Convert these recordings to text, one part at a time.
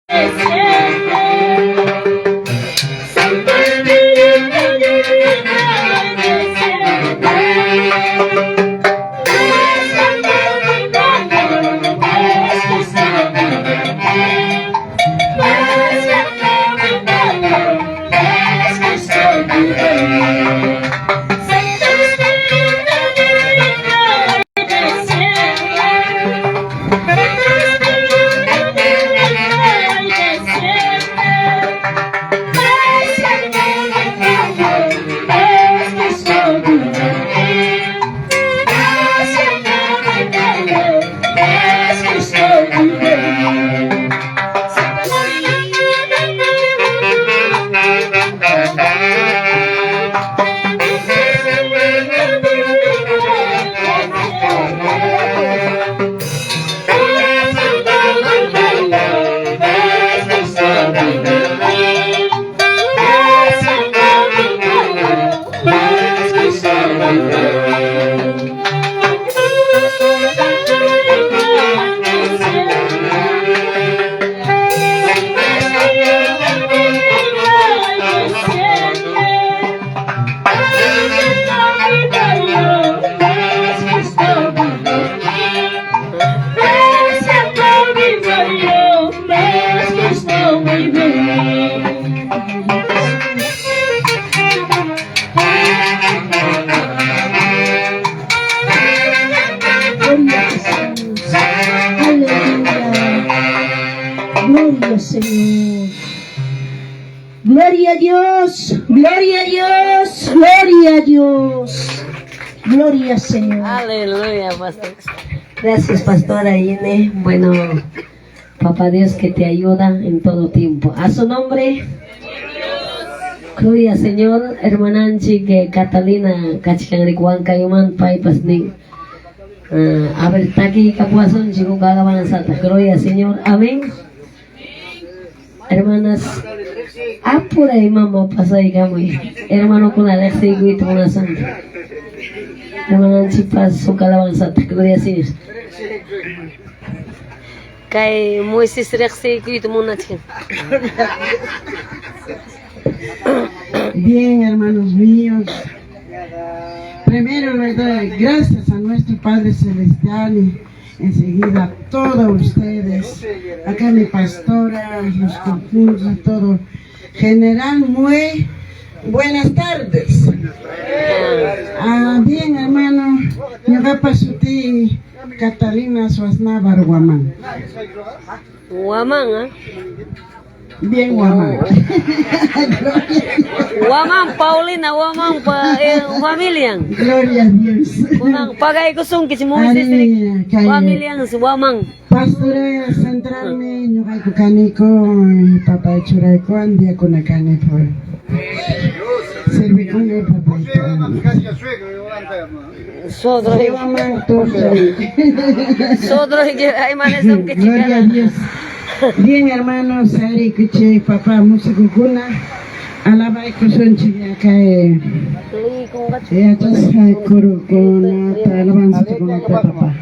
Gloria Señor. Gloria a Dios, gloria a Dios, gloria a Dios. Gloria Señor. Aleluya, pastor. Gracias, pastora Ine. Bueno, papá Dios que te ayuda en todo tiempo. A su nombre. Gloria Señor, hermananchik Catalina kachkanrik Huancayuman paypas nin. A ver, takiykapuwasunchik huk alabanzata. Gloria Señor. Amén. Hermanas, apuray mama pasaykamuy. Hermanokuna riqsiykuyta munasunki. Hermananchikpas huk alabanzata. Gloria Señor. Kay Moisés riqsiykuyta munachkan. Bien, hermanos míos. Primero le doy gracias a nuestro Padre Celestial y enseguida a todos ustedes. Acá mi pastora, los concursos, todo. General, muy buenas tardes. Ah, bien, hermano. Ñuqapa sutiy Catalina Suaznavar Guamán. Guamán, ¿ah? Bien, Guamán. Guamán, Paulina, Guamán, pa, familia. Gloria a Dios. Kunan pagaykusunkichik Moisés Ari, kay familian Guamán. Pastora centralmi ñuqayku kaniku papay churaykuwan diakuna kani por servikuni papayta. Sodro. Guamán tukuy. Sodro aymanesunkichik. Gloria a Dios. Bien, hermanos, ari kuchi papá músicokuna alabaykusunchik kay yachasqa kurukunata alabanzakunata papá.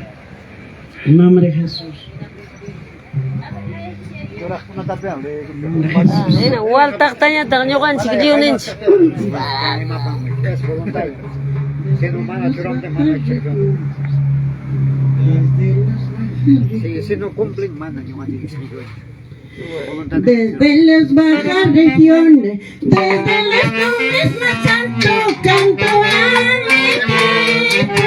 En nombre de Jesús. En nombre de Jesús. Hina waltaqtañataq ñuqanchik lliwninchik. Desde las bajas regiones, desde las cumbres más alto, canto a mi Cristo.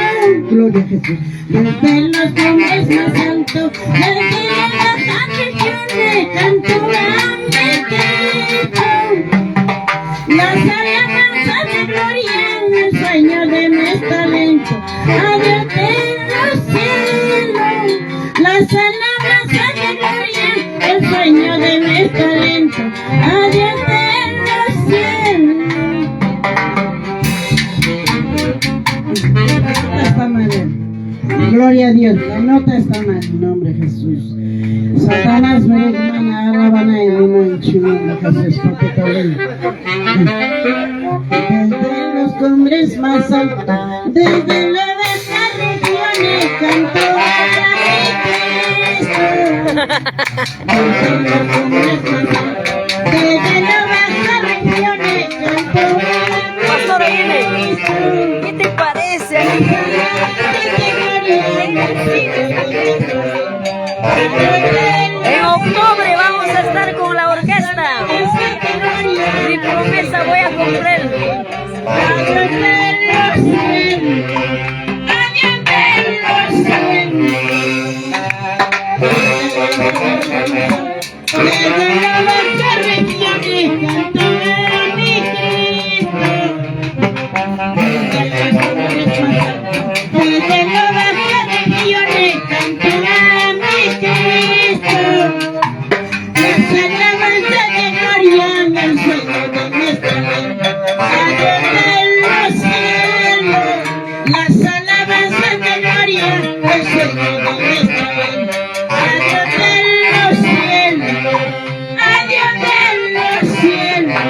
Gloria a Jesús. Desde las cumbres más alto, desde las bajas regiones, canto a mi Cristo. Las alabanzas de gloria, el sueño de mis talentos, a Dios en los cielos. Las alabanzas de gloria, el sueño de mis talentos, a Dios en los cielos. Está mal. Gloria a Dios, la nota está mal en nombre de Jesús. Satanás me hermana alabana en nombre de Jesús, papito lindo. Desde los cumbres más altos, desde las bajas regiones, canto a mi Cristo. Desde los cumbres Desde la baja regiones canto a mi Cristo. Desde las cumbres más altas, desde la baja regiones canto a mi Cristo. Las alabanzas de gloria en el sueño de nuestra mente, a Dios de los cielos. Las alabanzas de gloria, el sueño de nuestra mente, a Dios de los cielos, a Dios de los cielos.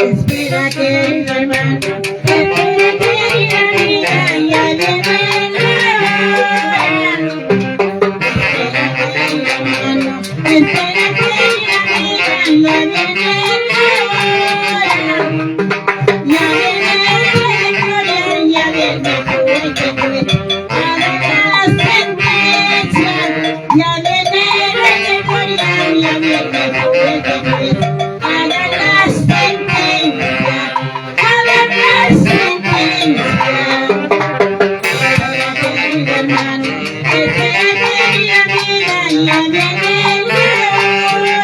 Espera, querido hermano, espera, querida amiga, ya viene la hora. Espera, querido hermano, espera, querida amiga, ya viene la hora. Ya viene el Rey de gloria, ya viene fuerte, fuerte, a dar la sentencia. Ya viene el Rey de gloria, ya viene fuerte, fuerte, a dar la sentencia, a dar la sentencia. Espera, querido hermano, espera, querida amiga, ya viene la hora.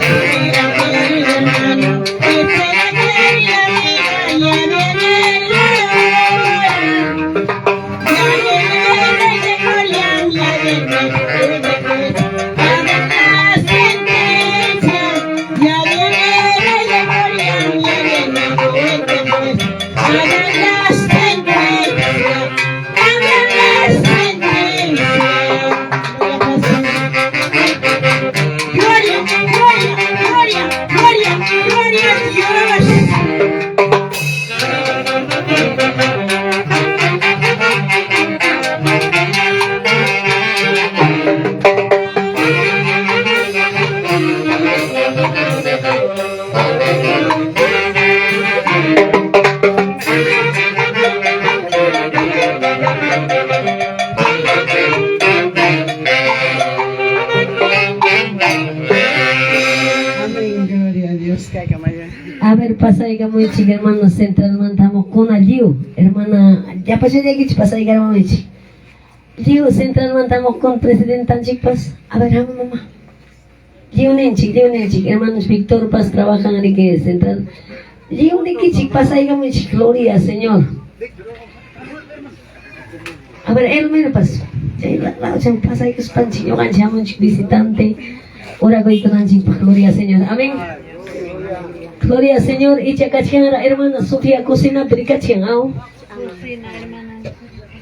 Espera, querido hermano, espera, querida amiga, ya viene la hora. Ya viene el Rey de gloria, ya viene fuerte, fuerte, a dar la sentencia. Ya viene el Rey de gloria, ya viene fuerte, fuerte, a dar la sentencia, a dar la sentencia. Gloria, gloria, gloria, gloria, gloria a Dios. Amén, gloria a Dios. A ver, pasaykamuychik, hermano, centralmanta hamuqkuna lliw, hermana, llapallaykichik pasaykamuychik. Lliw centralmanta hamuqkuna presidentanchikpas, a ver, hamu mamá. Lliwninchik, lliwninchik, hermanos Víctor Paz trabajan en central. Lliwnikichik pasaykamuychik, gloria, Señor. A ver, Elmer pas. Chay lawchan pasaykuspanchik, ñuqanchik hamunchik visitante. Orakuykunanchikpaq, gloria, Señor. Amén. Gloria Señor, icha kachkanra hermana Sofía cocina rikachkan, aw.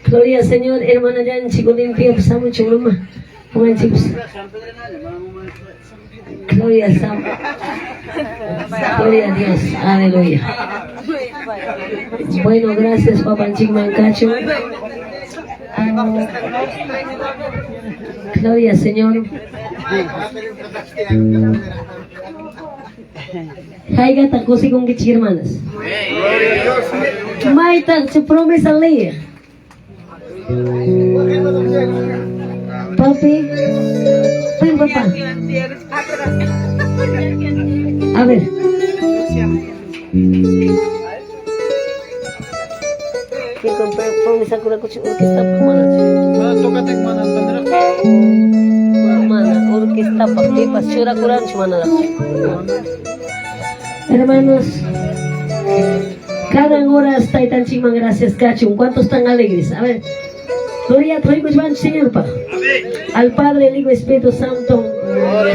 Gloria Señor, hermana Yanchik Olimpia pues hamuchun mamá. Ñuqanchik pues. Gloria Sam. Gloria a Dios. Aleluya. Bueno, gracias papanchikman kachun. Gloria Señor. Haykata kusikunkichik hermanas. Mayta chay promesa leer. Papi, ven papá. A ver. ¿Quién compró promesa kurakuchi orquesta mana? Mana orquesta pipas churakuranchu mana. Hermanos, cada hora taytanchikman gracias kachun. ¿Cuántos están alegres? A ver. Gloria a Dios, Señor, pa. Al Padre, el Hijo, Espíritu Santo.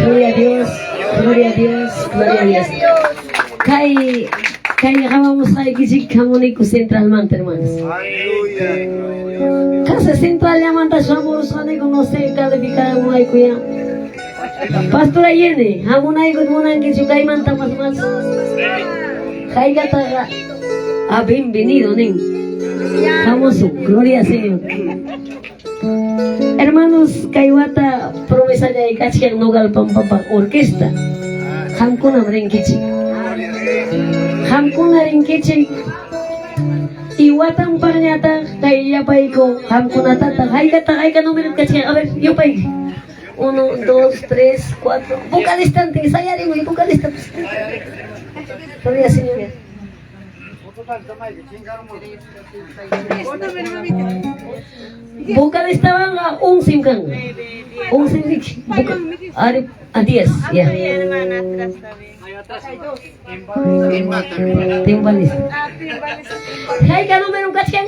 Gloria a Dios, gloria a Dios, gloria a Dios. Kay, kay vamos a ir kamuniku centralmanta, hermanos. Casa central llamanta shamurusqaniku, no sé calificar ya. Pastora Yene, hamunayku munankichu kaymanta mas mas. Haykataqa, ah, bienvenido, nin. Famoso, gloria al Señor. Hermanos, kay wata promesallaykichik Nogal Pampapaq orquesta. Qamkunam rinkichik. Qamkuna rinkichik. Y watanpaqñataq kay llapayku qamkunatataq haykataq hayka número kachkan? A ver, yupay. 1, 2, 3, 4. Vocalista antes, sayarimuy, vocalista. Gloria Señor. Vocalista van a 11 kan. 11 a 10, ya. Timbalista. Hayka número kachkan?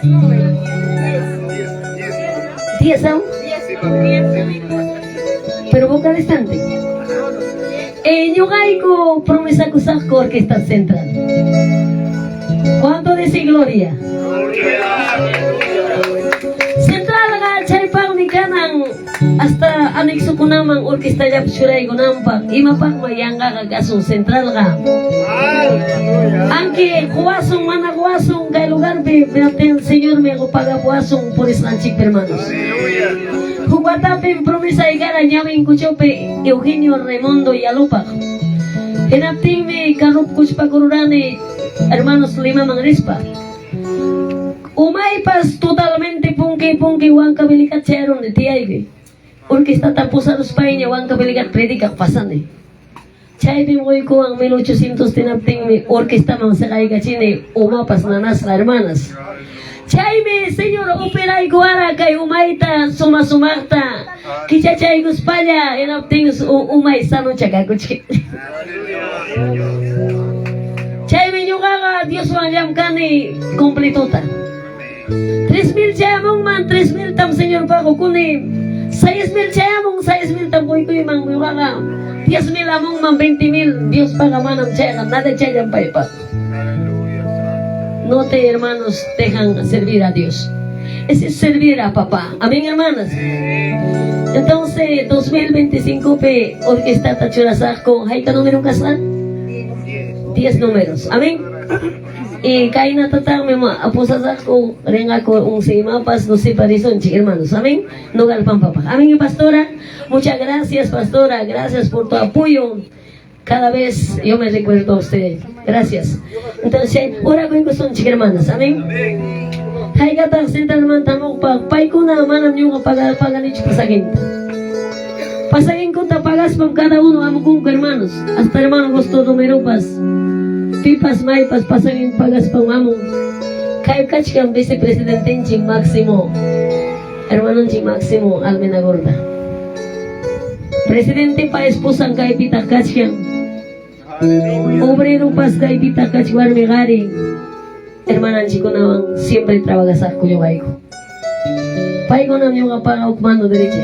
10 números. 10 aún. Pero vocalista antes. Ñuqayku promesakusaqku Orquesta Central. ¿Cuánto dice gloria? Central chaypaqmi kanan hasta anexokunaman orquesta llapa churaykunanpaq imapaqma yanqaqa kasun Centralqa. Aunque quwasun mana quwasun kay lugarpi el Señor me pagapuwasun purisqanchikpi hermanos. Huk watapim promesa ñawin kuchupi Eugenio Raimundo Yalupaq. Hinaptinmi carrup kuchpakururani hermanos Limaman rispa. Umaypas totalmente punki punki Huancavelicat chayaruni tiyaypi. Orquestata pusaruspayña Huancavelicat predicaq pasani. Chaypim quykuwan 1800 tinaptinmi orquestaman siqaykachini umapas nanasqa hermanas. Chaymi Señor operaykuwara kay umayta suma sumaqta kichachaykuspalla hinaptin umay sanucha kakuchik. Chaymi ñuqaqa Dioswan llamkani completota. 3000 chayamunman 3000 tam Señor paqukuni. 6000 chayamun 6000 tam quykuyman ñuqaqa. 10000 amunman 20000 Dios paga manam chayqa nada chayan paypaq. No te, hermanos, dejan servir a Dios. Ese es servir a papá. Amén, hermanas. Entonces, 2025 pe orquesta churasaqku hayka número kasqan? 10 números. Amén. Y kaynatataqmi apusasaqku rinqaku 11 imapas no sé parisonchik, hermanos. Amén. Nogal Pampapaq. Amén, pastora. Muchas gracias, pastora. Gracias por tu apoyo. Cada vez yo me recuerdo a usted. Gracias. Entonces, ahora sonchik, hermanas. Amén. Haykataq centralmanta hamuqpaq paykuna manam ñuqa paganichu pasaginta. Pasaginkuta pagaspam cada uno hamukunku, hermanos. Hasta hermano Augusto Romeropas. Pipas maypas pasagin pagaspam hamun. Kay kachkan vicepresidentenchik Máximo. Hermanonchik Máximo Almena Gorda. Presidente pa esposan kaypitaq kachkan. Obrero pas kaypitaq kachkan warmi qhari. Hermananchikunawan siempre trabagasaqku ñuqayku. Paykunam ñuqapaqa huk mano derecha.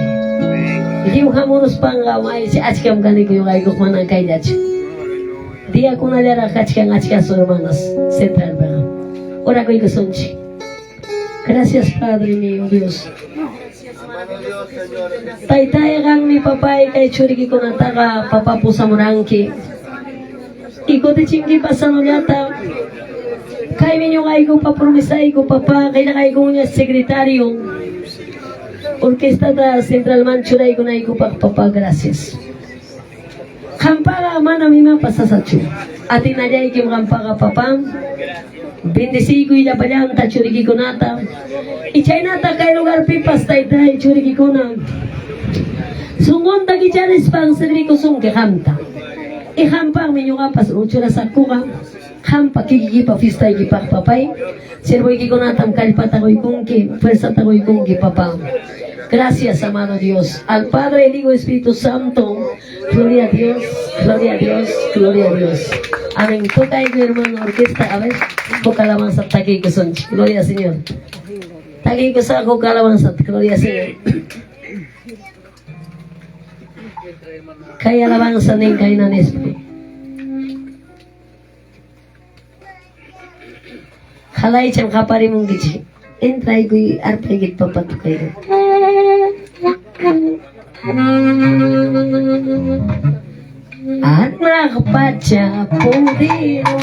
Lliw hamuruspanqa maychi achkam kaniku ñuqayku manan kayllachu. Diakunallaraq kachkan achkasu hermanas centralpiqa. Orakuykusunchik. Gracias, Padre mío, Dios. Taytay qanmi papay kay churikikunataqa papa pusamuranki. Y kutichinkipas sanullata. Kaymi ñuqaykupa promesayku papá qillqaykuña secretario. Orquestata centralman churaykunaykupaq papá gracias. Qampaqa manam imapas sasachu. Atinallaykim qampaqa papá. Bendeciykuy llapallanta churikikunata. Y chaynata kay lugarpipas taytay churikikuna. Sunqunta kicharispan servikusunki qamta. Y qampaqmi ñuqapas churasaqkuqa. Qampa kikikipa fiestaykipaq papay. Siervoykikunatam kallpata quykunki, fuerzata quykunki papá. Gracias, amado Dios. Al Padre, el Hijo, Espíritu Santo. Gloria a Dios, gloria a Dios, gloria a Dios. Amén. Toca ahí, mi hermano, orquesta. A ver, poca alabanza, takiykusunchik. Gloria al Señor. Takiykusaq, poca alabanza. Gloria al Señor. Kay alabanza nin kayna nispa. Halaycham qaparimunkichik. Entraykuy arpaykita papa tukayku. Anaq pacha puriru.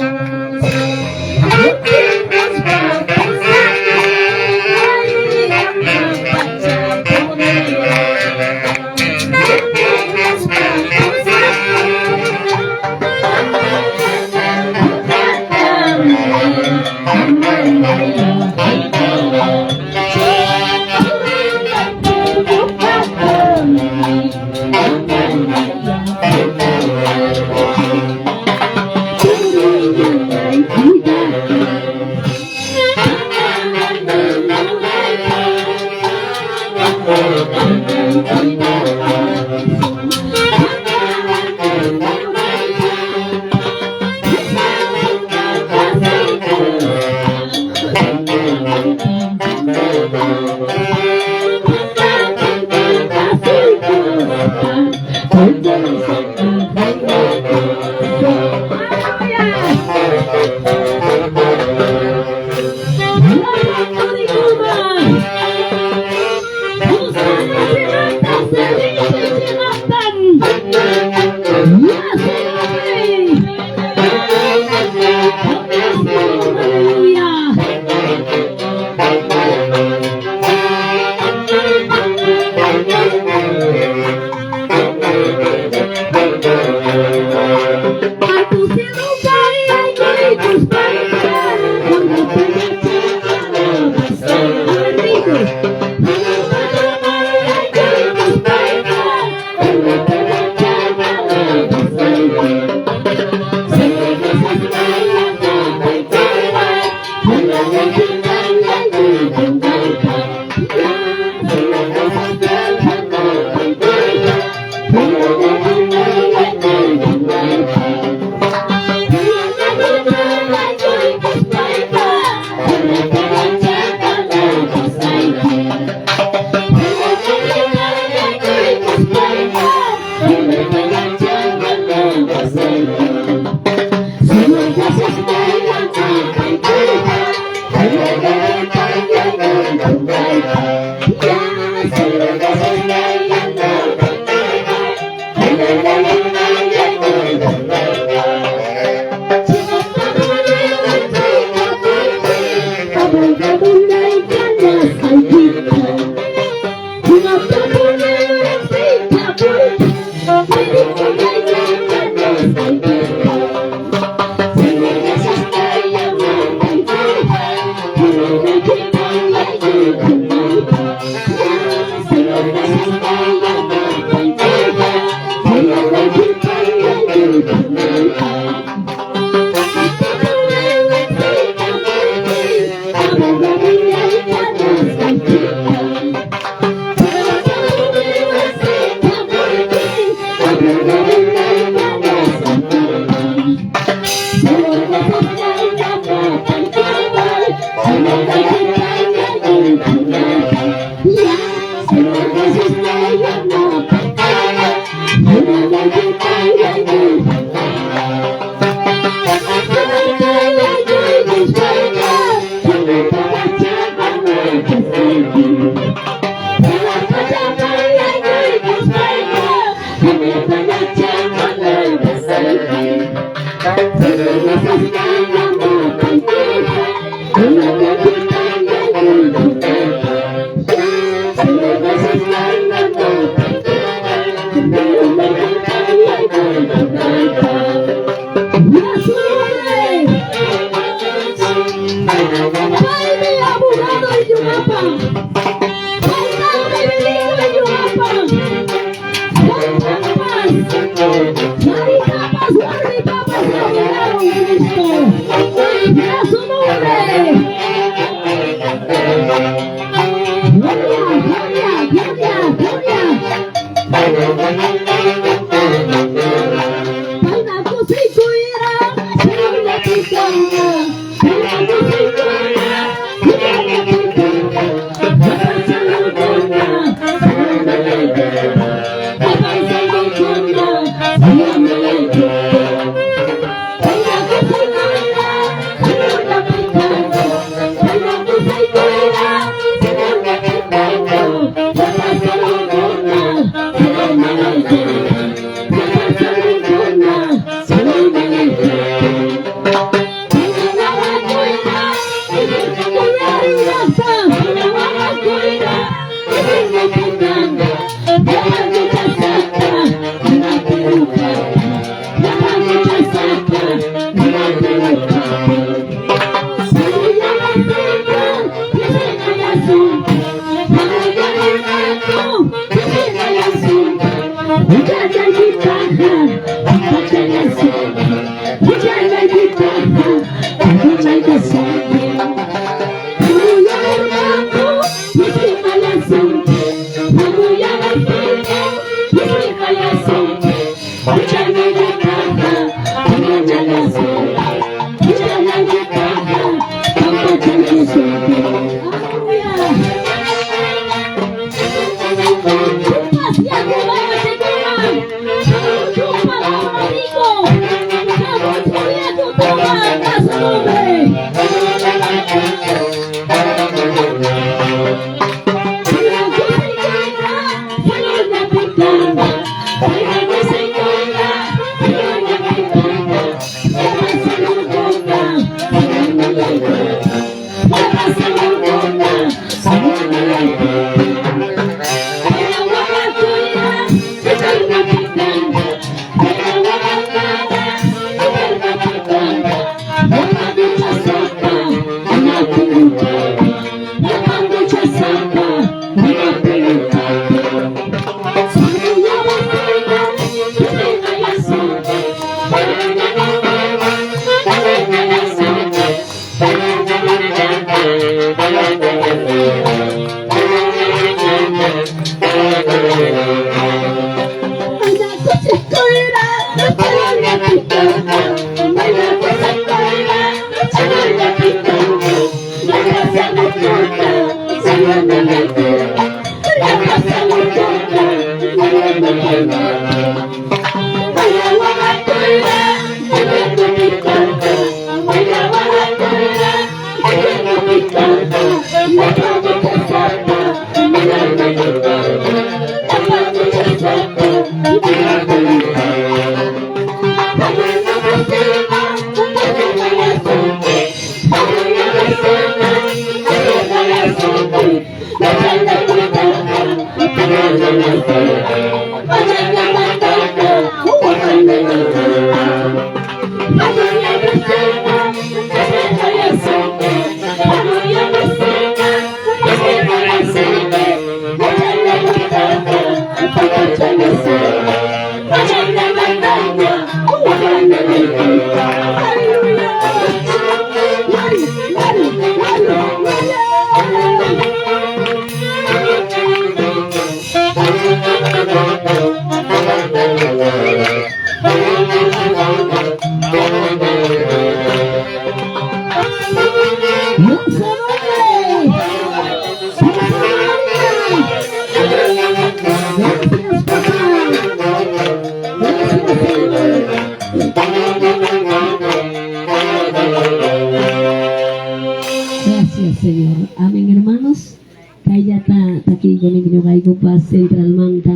Gracias, Señor. Amén, hermanos. Kayllata takiykunik ñuqaykupas centralmanta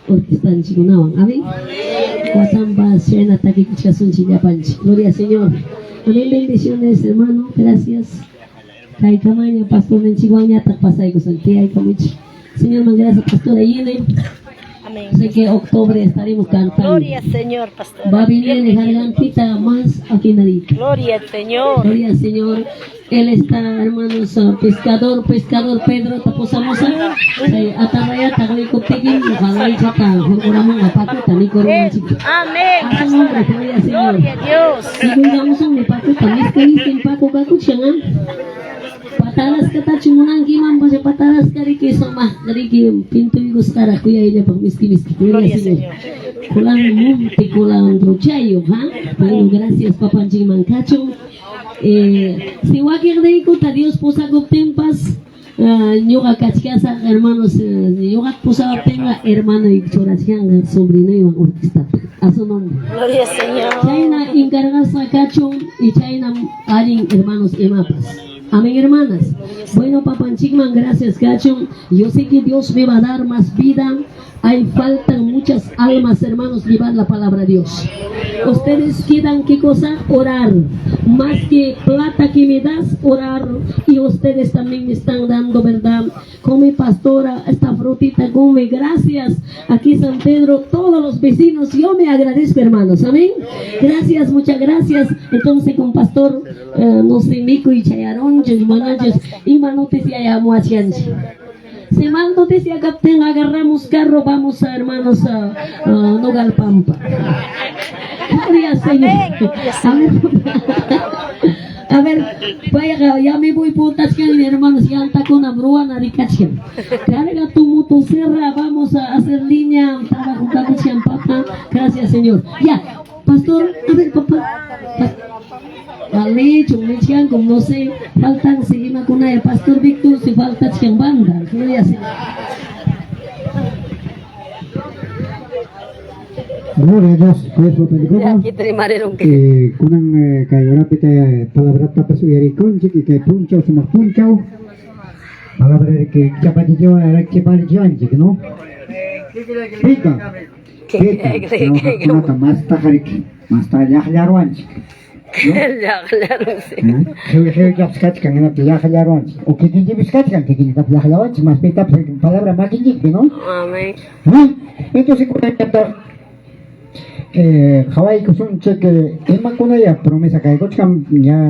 orquestanchikunawan. Amén. Watampas chayna takikuchkasunchik llapanchik. Gloria al Señor. Amén. Bendiciones, hermano. Gracias. Kaykamaña pastorninchikwanñataq pasaykusun. Tiyaykamuchik. Señor, gracias, pastora Yene. Amén. Sé que octubre estaremos cantando. Gloria al Señor, pastor. Va a venir gargantita más afinadita. Gloria al Señor. Gloria al Señor. Él está, hermanos, pescador, pescador Pedro taposamosa. Atarraya tagoykuptiki, ojalá jurguramunqa pakuta mikurumunchik. Amén, A su nombre, gloria al Señor. Gloria a Dios. Mikuykamusunmi pakuta, miski paku kakuchan, ah. Pataraskatachu munankiman, pues pataraska riki sumaq riki pintuykusqaraq kuyayllapaq miski miski. Gloria al Señor. Kulan monte, kulan ruchayo, ¿ha? Bueno, gracias papanchikman kachun. Si wakiqniykuta Dios pusakuptinpas, ñuqa kachkasaq, hermanos, ñuqa pusawaptinqa hermano churachkanqa sobrinuywan orquestata. A su nombre. Gloria al Señor. Chayna encargasqa kachun y chayna allin hermanos imapas. Amén, hermanas. Bueno, papanchikman, gracias, kachun. Yo sé que Dios me va a dar más vida. Hay faltan muchas almas, hermanos, llevar la palabra de Dios. Ustedes quieran qué cosa? Orar. Más que plata que me das, orar. Y ustedes también me están dando, ¿verdad? Come, pastora, esta frutita, come. Gracias. Aquí San Pedro, todos los vecinos, yo me agradezco, hermanos. Amén. Gracias, muchas gracias. Entonces, con pastor, no sé, Mico y Chayarón, y manotes y ayamuachianchi. Si mal noticia, capten, agarramos carro, vamos a, hermanos, a Nogal Pampa. Gloria al Señor. A ver, a ver, vaya, ya me voy puntachkan, hermanos, ya anda con bruana ricachkan. Carga tu motosierra, vamos a hacer línea, trabajo kakuchian, papá. Gracias, Señor. Ya, pastor, a ver, papá. Vale, chumlichian, como no sé, faltan si ima kunaya, Pastor Víctor, si falta chian banda. Gloria al Señor. Gloria a Dios, Dios lo bendiga. Kunan kay orapita palabra tapas uyarikunchik y kay punchaw sumaq punchaw. Palabra que chapatichiwan rakchiparichiwanchik, ¿no? Pica. Pica. Kunata mas tajariki, mas tallaqllaruwanchik. Hewi kachkan hinaptin llaqllaruwanchik. O kikinchikpis kachkan, kikinchiktapas llaqllawanchik, mas pitapas palabra makinchikpi, ¿no? Amén. ¿No? Entonces kunanñataq qhawaykusunchik imakunaya promesa kaykuchkan ya.